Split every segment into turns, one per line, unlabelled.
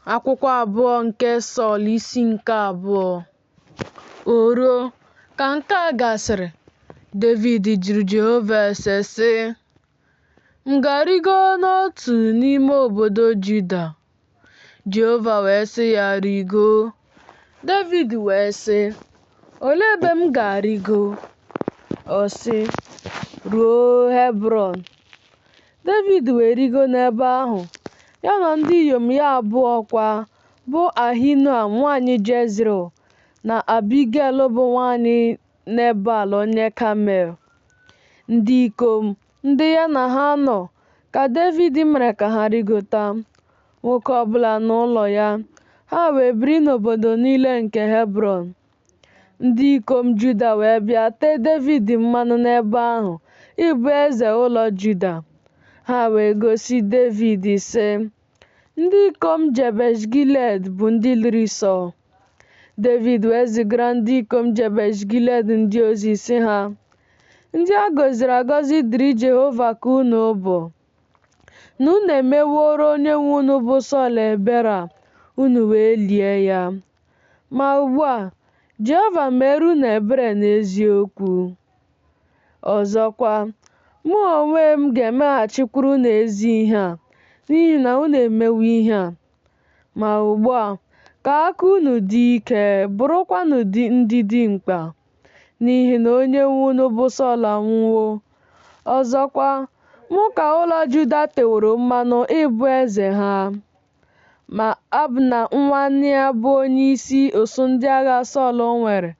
Akwụkwọ abụọ nke Sọl isi nke abụọ. O ruo, ka nke a gasịrị, Devid jụrụ Jehova ase, sị, M ga-arịgo n'otu n'ime obodo Juda? Jehova wee sị ya, Rịgoo. Devid wee sị, Olee ebe m ga-arịgo? Ọ sị, Ruo Hebrọn. Devid wee rịgo n'ebe ahụ, ya na ndị inyom ya abụọ kwa, bụ Ahinoam nwanyị Jezril, na Abigel bụ nwanyị Nebal onye Kamel. Ndị ikom ndị ya na ha nọ ka Devid mere ka ha rịgota, nwoke ọ bụla n'ụlọ ya, ha wee biri n'obodo niile nke Hebrọn. Ndị ikom Juda wee bịa tee Devid mmanụ n'ebe ahụ ịbụ eze ụlọ Juda. Ha wee gosi Devid, sị, Ndị ikom Jebesh-Gilead bụ ndị liri Sọl. Devid wee zigara ndị ikom Jebesh-Gilead ndị ozi, sị ha, Ndị a gọziri agọzi dịrị Jehova ka unu bụ, na unu emewooro onyenwe unu bụ Sọl ebere a, unu wee lie ya. Ma ugbu a, Jehova meere unu ebere n'eziokwu. Ọzọkwa, mụ onwe m ga-emeghachikwara unu ezi ihe a, n'ihi na unu emewo ihe a. Ma ugbu a, ka aka unu dị ike, bụrụkwanụ ndị dimkpa, n'ihi na onyenwe unu bụ Sọl anwụwo. Ọzọkwa, mụ ka ụlọ Juda teworo mmanụ ịbụ eze ha. Ma Abna nwa Nea bụ onyeisi ụsụụ ndị agha Sọl nwere,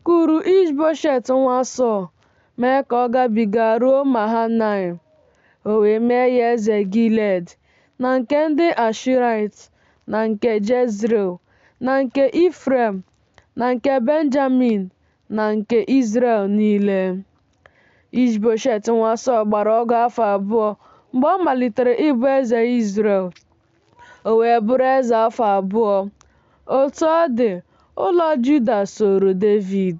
kuuru Ish-boshet nwa Sọl, mee ka ọ gabiga ruo Mahanaim. O wee mee ya eze Gilead, na nke ndị Ashuraịt, na nke Jezril, na nke Ifrem, na nke Benjamin, na nke Izrel niile. Ish-boshet nwa Sọl gbara ọgụ afọ abụọ mgbe ọ malitere ịbụ eze Izrel. O wee bụrụ eze afọ abụọ. Otu ọ dị, ụlọ Juda sooro Devid.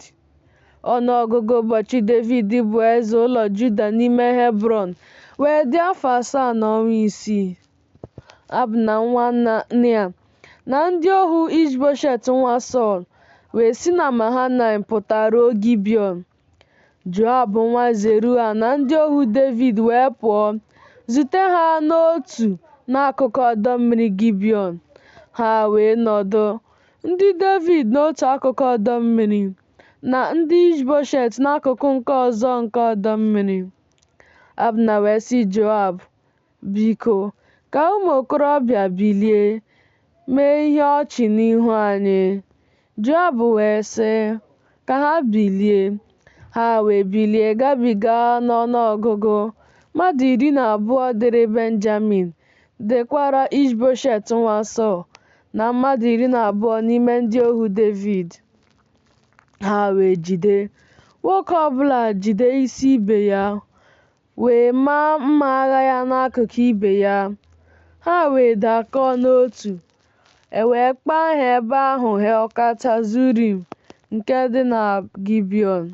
Ọnụ ọgụgụ ụbọchị Devid bụ eze ụlọ Juda n'ime Hebrọn wee dị afọ 7 na ọnwa 6. Abna nwa Nea na ndị ohu Ish-boshet nwa Sọl wee si na Mahanaim pụta ruo Gibiọn. Joab nwa Zeruaya na ndị ohu Devid wee pụọ zute ha n'otu n'akụkụ ọdọ mmiri Gibiọn. Ha wee nọdụ, ndị Devid n'otu akụkụ ọdọ mmiri, na ndị Ish-boshet n'akụkụ nke ọzọ nke ọdọ mmiri. Abna wee sị Joab, Biko, ka ụmụ okorobịa bilie, mee ihe ọchị n'ihu anyị. Joab wee sị, Ka ha bilie. Ha wee bilie gabiga n'ọnụọgụgụ, mmadụ 12 dịrị Benjamin, dịkwara Ish-boshet nwa Sọl, na mmadụ 12 n'ime ndị ohu Devid. Ha wee jide, nwoke ọ bụla jide isi ibe ya, wee maa mma agha ya n'akụkụ ibe ya. Ha wee dakọọ n'otu. E wee kpọọ aha ebe ahụ Helkat-hazurim nke dị na Gibiọn.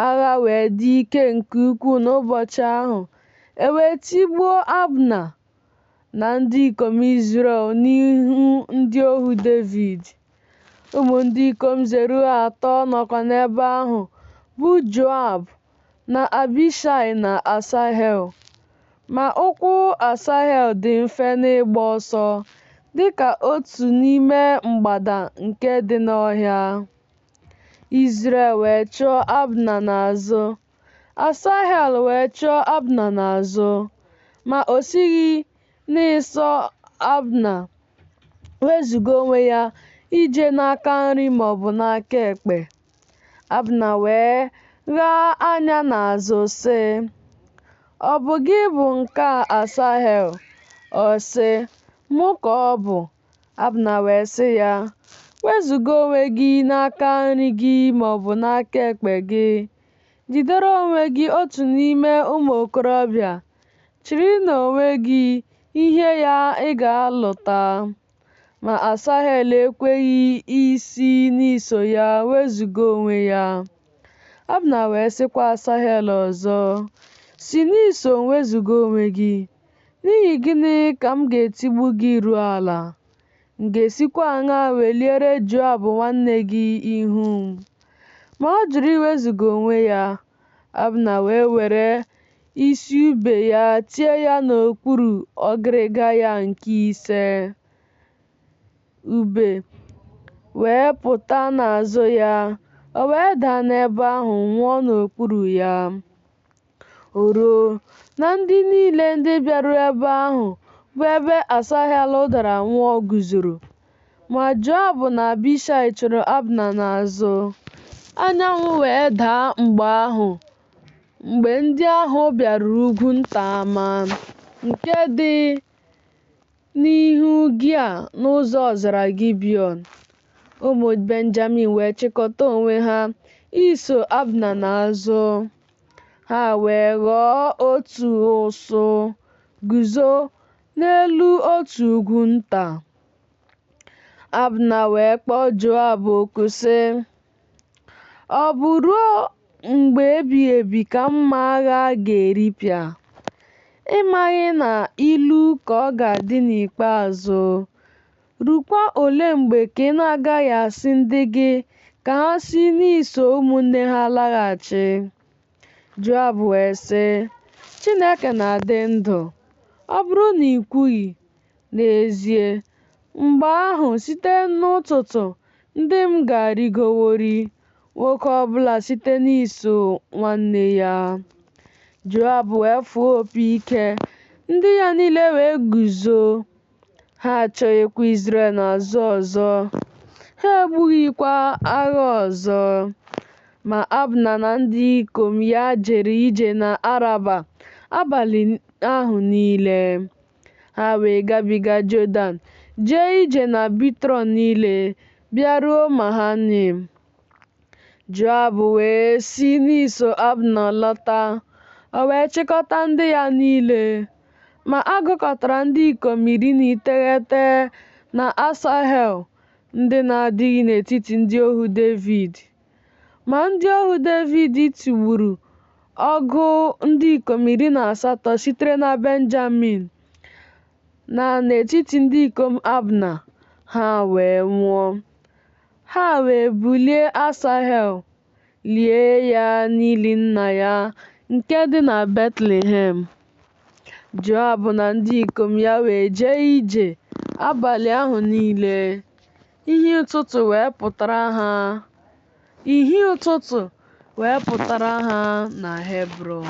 Agha wee dị ike nke ukwuu n'ụbọchị ahụ, e wee tigbuo Abna na ndị ikom Izrel n'ihu ndị ohu Devid. Ụmụ ndị ikom Zeruaya atọ nọkwa n'ebe ahụ, bụ Joab na Abishai na Asahel. Ma ụkwụ Asahel dị mfe n'ịgba ọsọ, dị ka otu n'ime mgbada nke dị n'ọhịa. Izrel wee chụọ Abna n'azụ, Asahel wee chụọ Abna n'azụ, ma o sighị n'iso Abna wezuga onwe ya ije n'aka nri ma ọ bụ n'aka ekpe. Abna wee ghaa anya n'azụ, sị, Ọ bụ gị bụ nke a, Asahel? Ọ sị, Mụ ka ọ bụ. Abna wee sị ya, Wezuga onwe gị n'aka nri gị ma ọ bụ n'aka ekpe gị. Jidere onwe gị otu n'ime ụmụ okorobịa, chịrị n'onwe gị ihe ya ị ga-alụta. Ma Asahel ekweghị isi n'iso ya wezuga onwe ya. Abna wee sịkwa Asahel ọzọ, Si n'iso m wezuga onwe gị. N'ihi gịnị ka m ga-etigbu gị ruo ala? M ga-esikwa aṅaa weliere Joab nwanne gị ihu m? Ma ọ jụrụ iwezụga onwe ya. Abna wee were isi ube ya tie ya n'okpuru ọgịrịga ya nke ise. Ube wee pụta n'azụ ya, o wee daa n'ebe ahụ nwụọ n'okpuru ya. O ruo na ndị niile ndị bịaruru ebe ahụ, bụ ebe Asahel dara nwụọ guzoro. Ma Joab na Abishaị chụrụ Abna n'azụ. Anyanwụ wee daa mgbe ahụ mgbe ndị ahụ bịaruru ugwu nta Ama, nke dị n'ihu Gia n'ụzọ ọzara Gibiọn. Ụmụ Benjamin wee chịkọta onwe ha iso Abna n'azụ. Ha wee ghọọ otu ụsụụ, guzo n'elu otu ugwu nta. Abna wee kpọọ Joab oku, sị, Ọ bụ ruo mgbe ebighị ebi ka mma agha a ga-eripịa? Ị maghị na ilu ka ọ ga-adị n'ikpeazụ? Ruokwa ole mgbe ka ị na-agaghị asị ndị gị ka ha si n'iso ụmụnne ha laghachi? Joab wee sị, Chineke na-adị ndụ, ọ bụrụ na i kwughị, n'ezie, mgbe ahụ site n'ụtụtụ ndị m ga-arịgoworị, nwoke ọ bụla site n'iso nwanne ya. Joab wee fụọ opi ike, ndị ya niile wee guzo. Ha achụghịkwa Izrel n'azụ ọzọ, ha ebughịkwa agha ọzọ. Ma Abna na ndị ikom ya jere ije n'Araba abalị ahụ niile. Ha wee gabiga Jọdan, jee ije na Bitrọn niile, bịaruo Mahanaim. Joab wee si n'iso Abna lọta, o wee chịkọta ndị ya niile. Ma a gụkọtara ndị ikom 19 na Asahel ndị na-adịghị n'etiti ndị ohu Devid. Ma ndị ohu Devid tigburu ọgụ ndị ikom 18 sitere na Benjamin na n'etiti ndị ikom Abna, ha wee nwụọ. Ha wee bulie Asahel, lie ya n'ili nna ya nke dị na Betlehem. Joab na ndị ikom ya wee jee ije abalị ahụ niile, ìhè ụtụtụ wee pụtara ha na Hebrọn.